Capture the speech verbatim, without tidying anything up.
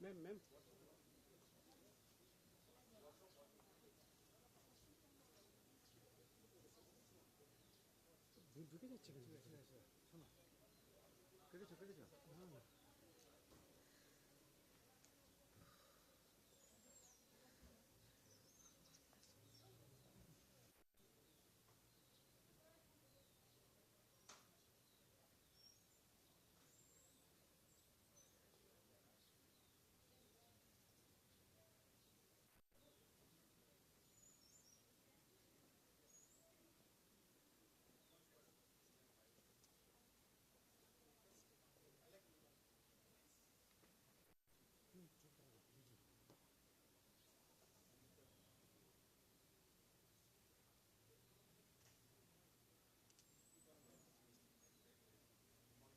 Ma'am, ma'am. ভুল ঢুকে যাচ্ছে কেন? ঠিক আছে, ঠিক আছে। শোনো। কেটেছো, কেটেছো? না, না।